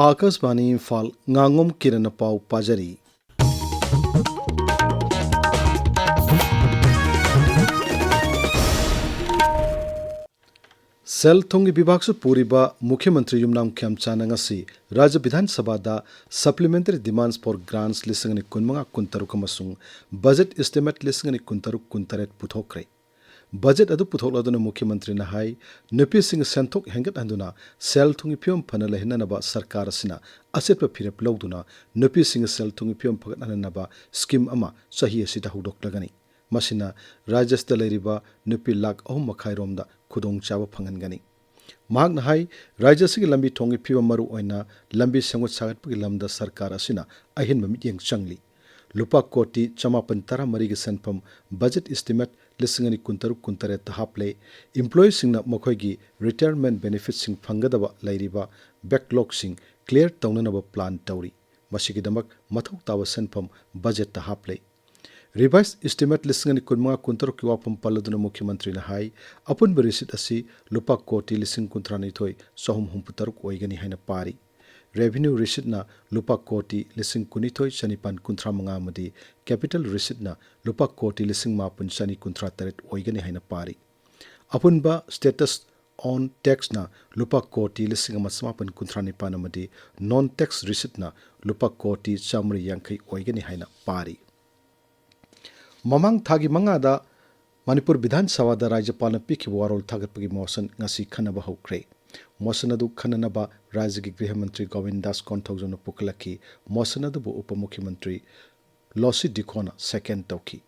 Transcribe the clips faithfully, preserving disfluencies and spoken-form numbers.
ꯑꯥꯀꯥꯁꯕꯥꯅꯤ ꯏꯝꯐꯥꯜ, ꯉꯥꯉꯣꯝ ꯀꯤꯔꯟꯅ ꯄꯥꯎ ꯄꯥꯖꯔꯤ꯫ ꯁꯦꯜ ꯊꯨꯝꯒꯤ ꯕꯤꯚꯥꯒꯁꯨ ꯄꯨꯔꯤꯕ ꯃꯨꯈ꯭ꯌ ꯃꯟꯇ꯭ꯔꯤ ꯌꯨꯝꯅꯥꯝ ꯈꯦꯝꯆꯥꯟꯅ ꯉꯁꯤ ꯔꯥꯖ꯭ꯌ ꯕꯤꯙꯥꯟ ꯁꯚꯥꯗ Supplementary Demands for Grants ꯂꯤꯁꯤꯡ ꯑꯅꯤ ꯀꯨꯟꯃꯉꯥ ꯀꯨꯟꯇꯔꯨꯛ ꯑꯃꯁꯨꯡ Budget Estimate ꯂꯤꯁꯤꯡ ꯑꯅꯤ ꯀꯨꯟꯇꯔꯨꯛ ꯀꯨꯟꯇꯔꯦꯠ ꯄꯨꯊꯣꯛꯈ꯭ꯔꯦ꯫ ꯕꯖꯦꯠ ꯑꯗꯨ ꯄꯨꯊꯣꯛꯂꯗꯨꯅ ꯃꯨꯈ꯭ꯌ ꯃꯟꯇ꯭ꯔꯤꯅ ꯍꯥꯏ, ꯅꯨꯄꯤꯁꯤꯡꯒꯤ ꯁꯦꯟꯊꯣꯛ ꯍꯦꯟꯒꯠꯍꯟꯗꯨꯅ ꯁꯦꯜ ꯊꯨꯝꯒꯤ ꯐꯤꯕꯝ ꯐꯅ ꯂꯩꯍꯟꯅꯅꯕ ꯁꯔꯀꯥꯔ ꯑꯁꯤꯅ ꯑꯆꯦꯠꯄ ꯐꯤꯔꯦꯞ ꯂꯧꯗꯨꯅ ꯅꯨꯄꯤꯁꯤꯡꯒꯤ ꯁꯦꯜ ꯊꯨꯝꯒꯤ ꯐꯤꯕꯝ ꯐꯒꯠꯍꯟꯅꯕ ꯁ꯭ꯀꯤꯝ ꯑꯃ ꯆꯍꯤ ꯑꯁꯤꯗ ꯍꯧꯗꯣꯛꯂꯒꯅꯤ꯫ ꯃꯁꯤꯅ ꯔꯥꯖ꯭ꯌ ꯑꯁꯤꯗ ꯂꯩꯔꯤꯕ ꯅꯨꯄꯤ ꯂꯥꯈ ꯑꯍꯨꯝ ꯃꯈꯥꯏ ꯔꯣꯝꯗ ꯈꯨꯗꯣꯡꯆꯥꯕ ꯐꯪꯍꯟꯒꯅꯤ꯫ ꯃꯍꯥꯛꯅ ꯍꯥꯏ, ꯔꯥꯖ꯭ꯌ ꯑꯁꯤꯒꯤ ꯂꯝꯕꯤ ꯊꯣꯡꯒꯤ ꯐꯤꯕꯝ, ꯃꯔꯨ ꯑꯣꯏꯅ ꯂꯝꯕꯤ ꯁꯦꯝꯒꯠ ꯁꯥꯒꯠꯄꯒꯤ ꯂꯝꯗ ꯁꯔꯀꯥꯔ ꯑꯁꯤꯅ ꯑꯍꯦꯟꯕ ꯃꯤꯠꯌꯦꯡ ꯆꯪꯂꯤ꯫ ꯂꯨꯄꯥ ꯀꯣꯇꯤ ꯆꯃꯥꯄꯟ ꯇꯔꯥꯃꯔꯤꯒꯤ ꯁꯦꯟꯐꯝ ꯕꯖꯦꯠ ꯏꯁꯇꯤꯃꯦꯠ ꯂꯤꯁꯤꯡ ꯑꯅꯤ ꯀꯨꯟꯇꯔꯨꯛ ꯀꯨꯟꯇꯔꯦꯠꯇ ꯍꯥꯞꯂꯦ꯫ ꯏꯝꯄ꯭ꯂꯣꯌꯤꯁꯤꯡꯅ ꯃꯈꯣꯏꯒꯤ ꯔꯤꯇꯥꯌꯔꯃꯦꯟ ꯕꯦꯅꯤꯐꯤꯠꯁꯤꯡ ꯐꯪꯒꯗꯕ ꯂꯩꯔꯤꯕ ꯕꯦꯛꯂꯣꯛꯁꯤꯡ ꯀ꯭ꯂꯤꯌꯥꯔ ꯇꯧꯅꯅꯕ ꯄ꯭ꯂꯥꯟ ꯇꯧꯔꯤ꯫ ꯃꯁꯤꯒꯤꯗꯃꯛ ꯃꯊꯧ ꯇꯥꯕ ꯁꯦꯟꯐꯝ ꯕꯖꯦꯠꯇ ꯍꯥꯞꯂꯦ꯫ ꯔꯤꯚꯥꯏꯁ ꯏꯁꯇꯤꯃꯦꯠ ꯂꯤꯁꯤꯡ ꯑꯅꯤ ꯀꯨꯟꯃꯉꯥ ꯀꯨꯟꯇꯔꯨꯛꯀꯤ ꯋꯥꯐꯝ ꯄꯜꯂꯗꯨꯅ ꯃꯨꯈ꯭ꯌ ꯃꯟꯇ꯭ꯔꯤꯅ ꯍꯥꯏ, ꯑꯄꯨꯟꯕ ꯔꯤꯁꯤꯠ ꯑꯁꯤ ꯂꯨꯄꯥ ꯀꯣꯇꯤ ꯂꯤꯁꯤꯡ ꯀꯨꯟꯊ꯭ꯔꯥꯅꯤꯊꯣꯏ ꯆꯍꯨꯝ ꯍꯨꯝꯐꯨꯇꯔꯨꯛ ꯑꯣꯏꯒꯅꯤ ꯍꯥꯏꯅ ꯄꯥꯔꯤ꯫ ꯔꯦꯚꯤꯅ꯭ꯌꯨ ꯔꯤꯁꯤꯠꯅ ꯂꯨꯄꯥ ꯀꯣꯇꯤ ꯂꯤꯁꯤꯡ ꯀꯨꯟꯅꯤꯊꯣꯏ ꯆꯅꯤꯄꯥꯟ ꯀꯨꯟꯊ꯭ꯔꯥ ꯃꯉꯥ ꯑꯃꯗꯤ ꯀꯦꯄꯤꯇꯦꯜ ꯔꯤꯁꯤꯠꯅ ꯂꯨꯄꯥ ꯀꯣꯇꯤ ꯂꯤꯁꯤꯡ ꯃꯥꯄꯟ ꯆꯅꯤ ꯀꯨꯟꯊ꯭ꯔꯥ ꯇꯔꯦꯠ ꯑꯣꯏꯒꯅꯤ ꯍꯥꯏꯅ ꯄꯥꯔꯤ꯫ ꯑꯄꯨꯟꯕ ꯁ꯭ꯇꯦꯇꯁ ꯑꯣꯟ ꯇꯦꯛꯁꯅ ꯂꯨꯄꯥ ꯀꯣꯇꯤ ꯂꯤꯁꯤꯡ ꯑꯃ ꯆꯃꯥꯄꯟ ꯀꯨꯟꯊ꯭ꯔꯥ ꯅꯤꯄꯥꯟ ꯑꯃꯗꯤ ꯅꯣꯟ ꯇꯦꯛꯁ ꯔꯤꯁꯤꯠꯅ ꯂꯨꯄꯥ ꯀꯣꯇꯤ ꯆꯥꯃꯔꯤ ꯌꯥꯡꯈꯩ ꯑꯣꯏꯒꯅꯤ ꯍꯥꯏꯅ ꯄꯥꯔꯤ꯫ ꯃꯃꯥꯡ ꯊꯥꯒꯤ ꯃꯉꯥꯗ ꯃꯅꯤꯄꯨꯔ ꯕꯤꯙꯥꯟ ꯁꯚꯥꯗ ꯔꯥꯖ꯭ꯌꯄꯥꯜꯅ ꯄꯤꯈꯤꯕ ꯋꯥꯔꯣꯜ ꯊꯥꯒꯠꯄꯒꯤ ꯃꯣꯁꯟ ꯉꯁꯤ ꯈꯟꯅꯕ ꯍꯧꯈ꯭ꯔꯦ꯫ ꯃꯣꯁꯟ ꯑꯗꯨ ꯈꯟꯅꯅꯕ ꯔꯥꯖ꯭ꯌꯒꯤ ꯒ꯭ꯔꯤꯍ ꯃꯟꯇ꯭ꯔꯤ ꯒꯣꯕꯤꯟ ꯗꯥꯁ ꯀꯣꯟꯊꯧꯖꯝꯅ ꯄꯨꯈꯠꯂꯛꯈꯤ꯫ ꯃꯣꯁꯟ ꯑꯗꯨꯕꯨ ꯎꯄ ꯃꯨꯈ꯭ꯌ ꯃꯟꯇ꯭ꯔꯤ ꯂꯣꯁꯤ ꯗꯤꯈꯣꯅ ꯁꯦꯀꯦꯟ ꯇꯧꯈꯤ꯫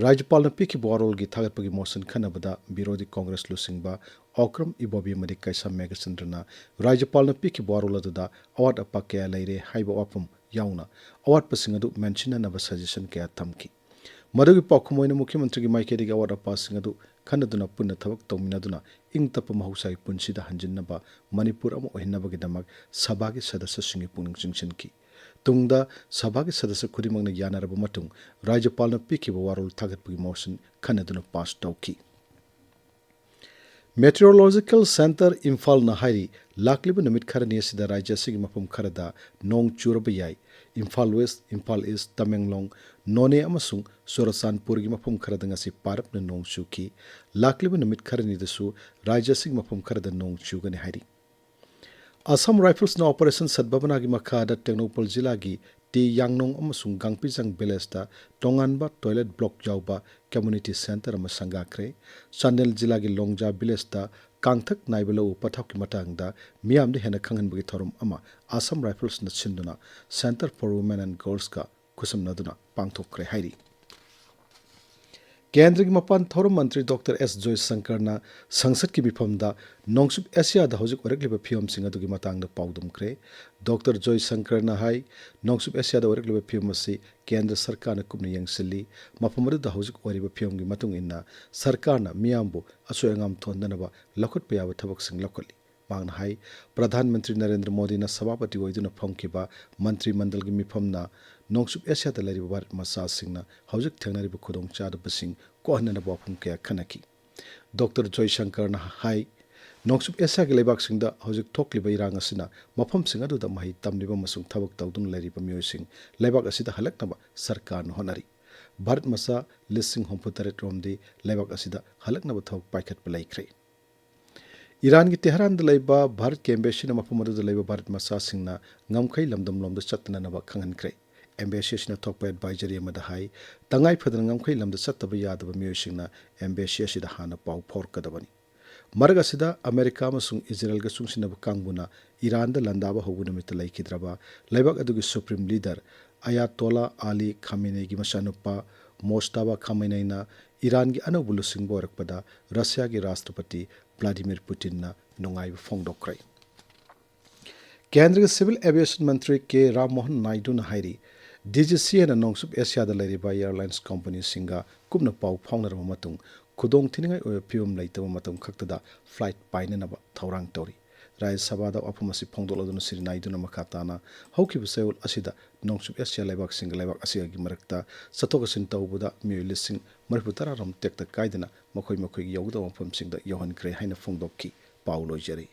ꯔꯥꯖ꯭ꯌꯄꯥꯜꯅ ꯄꯤꯈꯤꯕ ꯋꯥꯔꯣꯜꯒꯤ ꯊꯥꯒꯠꯄꯒꯤ ꯃꯣꯁꯟ ꯈꯟꯅꯕꯗ ꯕꯤꯔꯣꯙꯤ ꯀꯣꯡꯒ꯭ꯔꯦꯁ ꯂꯨꯆꯤꯡꯕ ꯑꯣꯀ꯭ꯔꯝ ꯏꯕꯣꯕꯤ ꯑꯃꯗꯤ ꯀꯩꯁꯥꯝ ꯃꯦꯘꯆꯟꯗ꯭ꯔꯅ ꯔꯥꯖ꯭ꯌꯄꯥꯜꯅ ꯄꯤꯈꯤꯕ ꯋꯥꯔꯣꯜ ꯑꯗꯨꯗ ꯑꯋꯥꯠ ꯑꯄꯥ ꯀꯌꯥ ꯂꯩꯔꯦ ꯍꯥꯏꯕ ꯋꯥꯐꯝ ꯌꯥꯎꯅ ꯑꯋꯥꯠꯄꯁꯤꯡ ꯑꯗꯨ ꯃꯦꯟꯁꯤꯟꯅꯅꯕ ꯁꯖꯦꯁꯟ ꯀꯌꯥ ꯊꯝꯈꯤ꯫ ꯃꯗꯨꯒꯤ ꯄꯥꯎꯈꯨꯝ ꯑꯣꯏꯅ ꯃꯨꯈ꯭ꯌ ꯃꯟꯇ꯭ꯔꯤꯒꯤ ꯃꯥꯏꯀꯩꯗꯒꯤ ꯑꯋꯥꯠ ꯑꯄꯥꯁꯤꯡ ꯑꯗꯨ ꯈꯟꯅꯗꯨꯅ ꯄꯨꯟꯅ ꯊꯕꯛ ꯇꯧꯃꯤꯟꯅꯗꯨꯅ ꯏꯪ ꯇꯞꯄ ꯃꯍꯧꯁꯥꯒꯤ ꯄꯨꯟꯁꯤꯗ ꯍꯟꯖꯤꯟꯅꯕ ꯃꯅꯤꯄꯨꯔ ꯑꯃ ꯑꯣꯏꯍꯟꯅꯕꯒꯤꯗꯃꯛ ꯁꯚꯥꯒꯤ ꯁꯗꯁ꯭ꯌꯁꯤꯡꯒꯤ ꯄꯨꯛꯅꯤꯡ ꯆꯤꯡꯁꯤꯟꯈꯤ꯫ ꯇꯨꯡꯗ ꯁꯚꯥꯒꯤ ꯁꯗꯁ꯭ꯌ ꯈꯨꯗꯤꯡꯃꯛꯅ ꯌꯥꯅꯔꯕ ꯃꯇꯨꯡ ꯔꯥꯖ꯭ꯌꯄꯥꯜꯅ ꯄꯤꯈꯤꯕ ꯋꯥꯔꯣꯜ ꯊꯥꯒꯠꯄꯒꯤ ꯃꯣꯁꯟ ꯈꯟꯅꯗꯨꯅ ꯄꯥꯁ ꯇꯧꯈꯤ꯫ Meteorological Centre ꯏꯝꯐꯥꯜꯅ ꯍꯥꯏꯔꯤ, ꯂꯥꯛꯂꯤꯕ ꯅꯨꯃꯤꯠ ꯈꯔꯅꯤ ꯑꯁꯤꯗ ꯔꯥꯖ꯭ꯌ ꯑꯁꯤꯒꯤ ꯃꯐꯝ ꯈꯔꯗ ꯅꯣꯡ ꯆꯨꯔꯕ ꯌꯥꯏ꯫ ꯏꯝꯐꯥꯜ ꯋꯦꯁ, ꯏꯝꯐꯥꯜ ꯏꯁ, ꯇꯃꯦꯡꯂꯣꯡ, ꯅꯣꯅꯦ ꯑꯃꯁꯨꯡ ꯆꯨꯔꯆꯥꯟꯄꯨꯔꯒꯤ ꯃꯐꯝ ꯈꯔꯗ ꯉꯁꯤ ꯄꯥꯔꯞꯅ ꯅꯣꯡ ꯆꯨꯈꯤ꯫ ꯂꯥꯛꯂꯤꯕ ꯅꯨꯃꯤꯠ ꯈꯔꯅꯤꯗꯁꯨ ꯔꯥꯖ꯭ꯌ ꯑꯁꯤꯒꯤ ꯃꯐꯝ ꯈꯔꯗ ꯅꯣꯡ ꯆꯨꯒꯅꯤ ꯍꯥꯏꯔꯤ꯫ ꯑꯁꯥꯝ ꯔꯥꯏꯐꯜꯁꯅ ꯑꯣꯄꯔꯦꯁꯟ ꯁꯗꯚꯥꯕꯅꯥꯒꯤ ꯃꯈꯥꯗ ꯇꯦꯡꯅꯧꯄꯜ ꯖꯤꯂꯥꯒꯤ ꯇꯤ ꯌꯥꯡꯅꯣꯡ ꯑꯃꯁꯨꯡ ꯒꯥꯡꯄꯤꯖꯥꯡ ꯚꯤꯂꯦꯖꯇ ꯇꯣꯉꯥꯟꯕ ꯇꯣꯏꯂꯦꯠ ꯕ꯭ꯂꯣꯛ ꯌꯥꯎꯕ ꯀꯝꯃ꯭ꯌꯨꯅꯤꯇꯤ ꯁꯦꯟꯇꯔ ꯑꯃ ꯁꯪꯒꯥꯈ꯭ꯔꯦ꯫ ꯆꯥꯟꯗꯦꯜ ꯖꯤꯂꯥꯒꯤ ꯂꯣꯡꯖꯥ ꯚꯤꯂꯦꯖꯇ ꯀꯥꯡꯊꯛ ꯅꯥꯏꯕ ꯂꯧ ꯄꯊꯥꯞꯀꯤ ꯃꯇꯥꯡꯗ ꯃꯤꯌꯥꯝꯗ ꯍꯦꯟꯅ ꯈꯪꯍꯟꯕꯒꯤ ꯊꯧꯔꯝ ꯑꯃ ꯑꯁꯥꯝ ꯔꯥꯏꯐꯜꯁꯅ ꯁꯤꯟꯗꯨꯅ Centre for Women and Girlsꯀ ꯈꯨꯠꯁꯝꯅꯗꯨꯅ ꯄꯥꯡꯊꯣꯛꯈ꯭ꯔꯦ ꯍꯥꯏꯔꯤ꯫ ꯀꯦꯟꯗ꯭ꯔꯒꯤ ꯃꯄꯥꯟ ꯊꯧꯔꯝ ꯃꯟꯇ꯭ꯔꯤ ꯗꯣꯛꯇꯔ ꯑꯦꯁ ꯖꯣꯏꯁꯪꯀꯔꯅ ꯁꯪꯁꯠꯀꯤ ꯃꯤꯐꯝꯗ ꯅꯣꯡꯆꯨꯞ ꯑꯦꯁꯤꯌꯥꯗ ꯍꯧꯖꯤꯛ ꯑꯣꯏꯔꯛꯂꯤꯕ ꯐꯤꯕꯝꯁꯤꯡ ꯑꯗꯨꯒꯤ ꯃꯇꯥꯡꯗ ꯄꯥꯎꯗꯝꯈ꯭ꯔꯦ꯫ ꯗꯣꯛꯇꯔ ꯖꯣꯏꯁꯪꯀꯔꯅ ꯍꯥꯏ, ꯅꯣꯡꯆꯨꯞ ꯑꯦꯁꯤꯌꯥꯗ ꯑꯣꯏꯔꯛꯂꯤꯕ ꯐꯤꯕꯝ ꯑꯁꯤ ꯀꯦꯟꯗ꯭ꯔ ꯁꯔꯀꯥꯔꯅ ꯀꯨꯞꯅ ꯌꯦꯡꯁꯤꯜꯂꯤ꯫ ꯃꯐꯝ ꯑꯗꯨꯗ ꯍꯧꯖꯤꯛ ꯑꯣꯏꯔꯤꯕ ꯐꯤꯕꯝꯒꯤ ꯃꯇꯨꯡ ꯏꯟꯅ ꯁꯔꯀꯥꯔꯅ ꯃꯤꯌꯥꯝꯕꯨ ꯑꯁꯣꯏ ꯑꯉꯥꯝ ꯊꯣꯟꯗꯅꯕ ꯂꯧꯈꯠꯄ ꯌꯥꯕ ꯊꯕꯛꯁꯤꯡ ꯂꯧꯈꯠꯂꯤ꯫ ꯃꯍꯥꯛꯅ ꯍꯥꯏ, ꯄ꯭ꯔꯙꯥꯟ ꯃꯟꯇ꯭ꯔꯤ ꯅꯔꯦꯟꯗ꯭ꯔ ꯃꯣꯗꯤꯅ ꯁꯚꯥꯄꯇꯤ ꯑꯣꯏꯗꯨꯅ ꯐꯝꯈꯤꯕ ꯃꯟꯇ꯭ꯔꯤ ꯃꯟꯗꯜꯒꯤ ꯃꯤꯐꯝꯅ ꯅꯣꯡꯆꯨꯞ ꯑꯦꯁꯤꯌꯥꯗ ꯂꯩꯔꯤꯕ ꯚꯥꯔꯠ ꯃꯆꯥꯁꯤꯡꯅ ꯍꯧꯖꯤꯛ ꯊꯦꯡꯅꯔꯤꯕ ꯈꯨꯗꯣꯡꯆꯥꯗꯕꯁꯤꯡ ꯀꯣꯛꯍꯟꯅꯅꯕ ꯋꯥꯐꯝ ꯀꯌꯥ ꯈꯟꯅꯈꯤ꯫ ꯗꯣꯛꯇꯔ ꯖꯣꯏꯁꯪꯀꯔꯅ ꯍꯥꯏ, ꯅꯣꯡꯆꯨꯞ ꯑꯦꯁꯤꯌꯥꯒꯤ ꯂꯩꯕꯥꯛꯁꯤꯡꯗ ꯍꯧꯖꯤꯛ ꯊꯣꯛꯂꯤꯕ ꯏꯔꯥꯡ ꯑꯁꯤꯅ ꯃꯐꯝꯁꯤꯡ ꯑꯗꯨꯗ ꯃꯍꯩ ꯇꯝꯂꯤꯕ ꯑꯃꯁꯨꯡ ꯊꯕꯛ ꯇꯧꯗꯨꯅ ꯂꯩꯔꯤꯕ ꯃꯤꯑꯣꯏꯁꯤꯡ ꯂꯩꯕꯥꯛ ꯑꯁꯤꯗ ꯍꯜꯂꯛꯅꯕ ꯁꯔꯀꯥꯔꯅ ꯍꯣꯠꯅꯔꯤ꯫ ꯚꯥꯔꯠ ꯃꯆꯥ ꯂꯤꯁꯤꯡ ꯍꯨꯝꯐꯨ ꯇꯔꯦꯠ ꯔꯣꯝꯗꯤ ꯂꯩꯕꯥꯛ ꯑꯁꯤꯗ ꯍꯜꯂꯛꯅꯕ ꯊꯕꯛ ꯄꯥꯏꯈꯠꯄ ꯂꯩꯈ꯭ꯔꯦ꯫ ꯏꯔꯥꯟꯒꯤ ꯇꯦꯍꯔꯥꯟꯗ ꯂꯩꯕ ꯚꯥꯔꯠꯀꯤ ꯑꯦꯝꯕꯦꯁꯤꯅ ꯃꯐꯝ ꯑꯗꯨꯗ ꯂꯩꯕ ꯚꯥꯔꯠ ꯃꯆꯥꯁꯤꯡꯅ ꯉꯝꯈꯩ ꯂꯝꯗꯝꯂꯣꯝꯗ ꯆꯠꯇꯅꯅꯕ ꯈꯪꯍꯟꯈ꯭ꯔꯦ꯫ ꯑꯦꯝꯕꯦꯁꯤ ꯑꯁꯤꯅ ꯊꯣꯛꯄ ꯑꯦꯗꯚꯥꯏꯖꯔꯤ ꯑꯃꯗ ꯍꯥꯏ, ꯇꯉꯥꯏ ꯐꯗꯅ ꯉꯝꯈꯩ ꯂꯝꯗ ꯆꯠꯇꯕ ꯌꯥꯗꯕ ꯃꯤꯑꯣꯏꯁꯤꯡꯅ ꯑꯦꯝꯕꯦꯁꯤ ꯑꯁꯤꯗ ꯍꯥꯟꯅ ꯄꯥꯎ ꯐꯥꯎꯔꯛꯀꯗꯕꯅꯤ꯫ ꯃꯔꯛ ꯑꯁꯤꯗ, ꯑꯃꯦꯔꯤꯀꯥ ꯑꯃꯁꯨꯡ ꯏꯖꯔꯦꯜꯒ ꯆꯨꯡꯁꯤꯟꯅꯕ ꯀꯥꯡꯕꯨꯅ ꯏꯔꯥꯟꯗ ꯂꯥꯟꯗꯥꯕ ꯍꯧꯕ ꯅꯨꯃꯤꯠꯇ ꯂꯩꯈꯤꯗ꯭ꯔꯕ ꯂꯩꯕꯥꯛ ꯑꯗꯨꯒꯤ ꯁꯨꯄ꯭ꯔꯤꯝ ꯂꯤꯗꯔ ꯑꯌꯥꯇꯣꯂꯥ ꯑꯂꯤ ꯈꯥꯃꯦꯅꯦꯒꯤ ꯃꯆꯥꯅꯨꯄꯥ ꯃꯣꯁꯇꯥꯕꯥ ꯈꯥꯃꯦꯅꯦꯅ ꯏꯔꯥꯟꯒꯤ ꯑꯅꯧꯕ ꯂꯨꯆꯤꯡꯕ ꯑꯣꯏꯔꯛꯄꯗ ꯔꯁꯤꯌꯥꯒꯤ ꯔꯥꯁꯇ꯭ꯔꯄꯇꯤ ꯚ꯭ꯂꯥꯗꯤꯃꯤꯔ ꯄꯨꯇꯤꯟꯅ ꯅꯨꯡꯉꯥꯏꯕ ꯐꯣꯡꯗꯣꯛꯈ꯭ꯔꯦ꯫ ꯀꯦꯟꯗ꯭ꯔꯒꯤ ꯁꯤꯚꯤꯜ ꯑꯦꯚꯤꯌꯦꯁꯟ ꯃꯟꯇ꯭ꯔꯤ ꯀꯦ ꯔꯥꯝ ꯃꯣꯍꯟ ꯅꯥꯏꯗꯨꯅ ꯍꯥꯏꯔꯤ, ꯗꯤ ꯖꯤ ꯁꯤ ꯑꯦꯅ ꯅꯣꯡꯆꯨꯞ ꯑꯦꯁꯤꯌꯥꯗ ꯂꯩꯔꯤꯕ ꯑꯦꯌꯔꯂꯥꯏꯟꯁ ꯀꯝꯄꯅꯤꯁꯤꯡꯒ ꯀꯨꯞꯅ ꯄꯥꯎ ꯐꯥꯎꯅꯔꯕ ꯃꯇꯨꯡ, ꯈꯨꯗꯣꯡꯊꯤꯅꯤꯡꯉꯥꯏ ꯑꯣꯏꯕ ꯐꯤꯕꯝ ꯂꯩꯇꯕ ꯃꯇꯝ ꯈꯛꯇꯗ ꯐ꯭ꯂꯥꯏꯠ ꯄꯥꯏꯅꯅꯕ ꯊꯧꯔꯥꯡ ꯇꯧꯔꯤ꯫ ꯔꯥꯖ꯭ꯌ ꯁꯚꯥꯗ ꯋꯥꯐꯝ ꯑꯁꯤ ꯐꯣꯡꯗꯣꯛꯂꯗꯨꯅ ꯁ꯭ꯔꯤ ꯅꯥꯏꯗꯨꯅ ꯃꯈꯥ ꯇꯥꯅ, ꯍꯧꯈꯤꯕ ꯆꯌꯣꯜ ꯑꯁꯤꯗ ꯅꯣꯡꯆꯨꯞ ꯑꯦꯁꯤꯌꯥ ꯂꯩꯕꯥꯛꯁꯤꯡꯒ ꯂꯩꯕꯥꯛ ꯑꯁꯤꯒꯤ ꯃꯔꯛꯇ ꯆꯠꯊꯣꯛ ꯆꯠꯁꯤꯟ ꯇꯧꯕꯗ ꯃꯤꯑꯣꯏ ꯂꯤꯁꯤꯡ ꯃꯔꯤꯐꯨ ꯇꯔꯥ ꯔꯣꯝ ꯇꯦꯛꯇ ꯀꯥꯏꯗꯅ ꯃꯈꯣꯏ ꯃꯈꯣꯏꯒꯤ ꯌꯧꯒꯗꯕ ꯃꯐꯝꯁꯤꯡꯗ ꯌꯧꯍꯟꯈ꯭ꯔꯦ ꯍꯥꯏꯅ ꯐꯣꯡꯗꯣꯛꯈꯤ꯫ ꯄꯥꯎ ꯂꯣꯏꯖꯔꯦ꯫